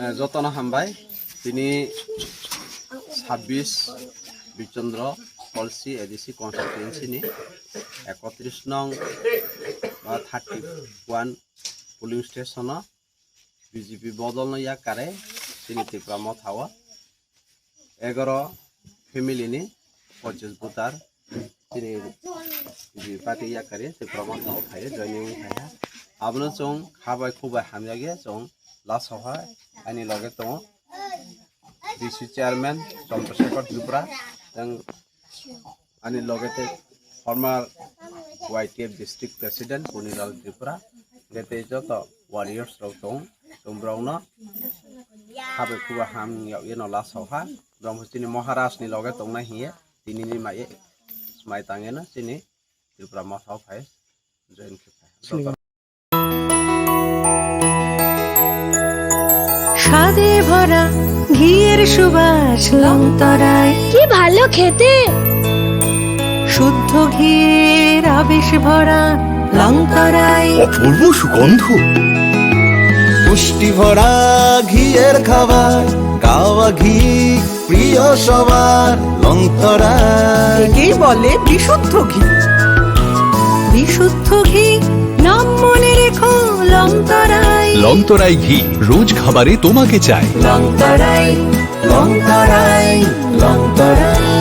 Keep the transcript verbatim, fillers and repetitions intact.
Eh, jotono hambai. Tini sabbish Bichandra Kolsi A D C constituency ni ekotris nong, ah, thirty one polling station o B J P bodol no yakare tini Tipra Motha o egaro family ni pochiswng voter tini B J P party yakari Tipra Motha o phai joining khai ha. Abono chwng kha bai khu bai hamya ge chwng last o ha ani loge tongo D C chairman Chandrasekhar Tripura, tei ani loge tei former Y T F district president Punilal Tripura, tei joto warriors rok tong, tong borok no kha bai khu bai ham yag yeno last o ha. Borok chini Maharaj ni loge tongnai hiye tini ni mai, mai tangeno chini Tipra Motha o phai join khe phai. স্বাদে ভরা ঘিয়ের সুবাস লংতরায়। কি ভালো খেতে। শুদ্ধ ঘিয়ের আবেশ ভরা লংতরায়। অপূর্ব সুগন্ধ। পুষ্টি ভরা ঘিয়ের খাবার, গাওয়া ঘি প্রিয় সবার, লংতরায়। একেই বলে বিশুদ্ধ ঘি। বিশুদ্ধ ঘি, নাম মনে রেখো, লংতরায়। লংতরায় ঘি রোজ খাবারে তোমাকে চাই। লংতরায়, লংতরায়, লংতরায়।